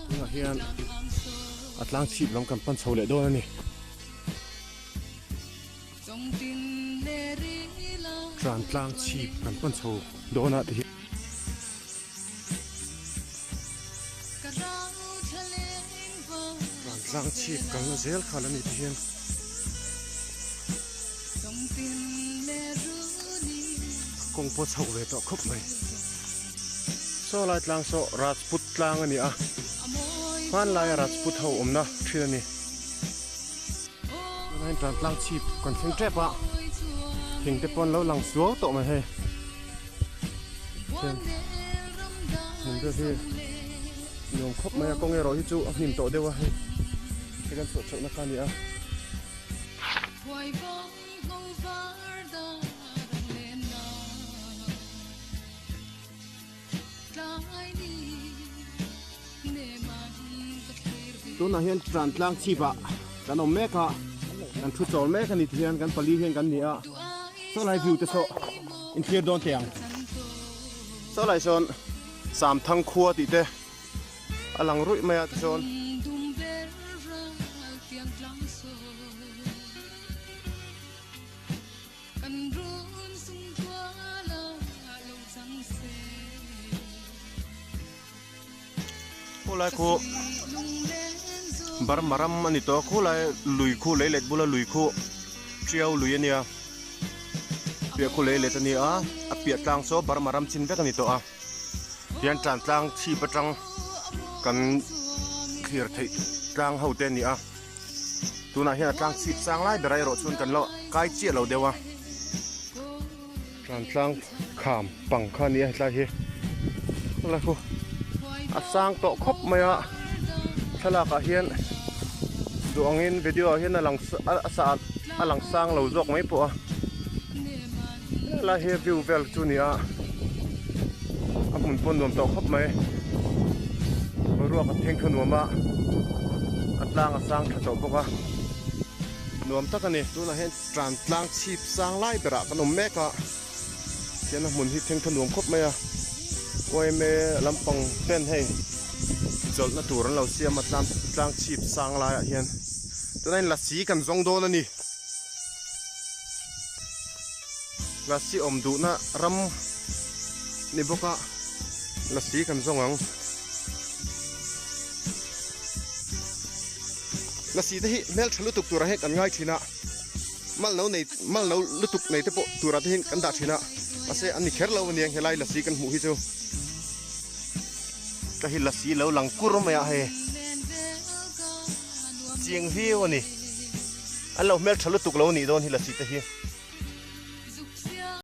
Tunah hian a tlang chhip lam kan pan chho leh dawn a ni. Tran tlang chhip kan pan chho dawn a ti hi. Tran tlang chhip kalna zel kha la ni ti hian. Kawng pawh chho ve tawh khawp mai. Saw lai tlang saw Rajput tlang a ni a, hmanlaia Rajput ho awmna thin a ni. Tunah hian tan tlang chhip kan thleng tep a, thing te pawh an lo lang suau tawh mai hei. Chuan hmun vel hi nuam khawp mai a, kawng erawh hi chu a hnim tawh deuh a hei, hei kan chhuah chhohna kha a ni a. Tunah hian tran tlang chhip ah kan awm mek a, kan thu chawl mek a ni tihian kan pali hian kan ni a, saw lai view te saw in thlir dawn teh ang. Saw lai sawn Samthang khua tih te a lang ruih mai a tichuan. Khulai khu Burma ram a ni tawh a khulai lui khu lei let bula lui khu Tiau lui a nia piah khu lei let a ni a a piah tlang saw Burma ram chin vek a ni tawh a tihian tan tlang chhip atang kan thlir theih tlang ho te a ni a. Tunah hian a tlang chhip sang lai ber erawh chuan kan lo kai chiah lo deuh a. Tlan tlang kham pang kha a ni a hetlai hi. Helai khu a sang tawh khawp mai a thlalak ah hian duh angin video ah hian a lang a sa a lang sang lo zawk mai pawh a. Helai hi view vel chu a ni a a hmun pawh nuam tawh khawp mai boruak a thleng kha nuam a a tlang a sang tha tawh bawk a nuam tak a ni. Tunah hian tan tlang chhip sang lai berah kan awm mek a tihian a hmun hi thleng kha nuam khawp mai a yma lampang ten hei chawlhna tur an lo siam a tlang tlang chhip sang laiah hian tunah hian lasi kan zawng dawn a ni. Lasi awm duhna ram ni bawk a lasi kan zawng ang. Lasi te hi hmel tha lutuk turah hian kan ngai thin a, mal no nei mal no lutuk nei te pawh turah te hian kan dah thin a, mahse an ni kher lo a nia helai lasi kan hmuh hi chu. Ka hi lasi lo lang kur mai a hei chiang viau a ni. An lo hmel tha lutuk lo a nih dawn hi lasi te hi.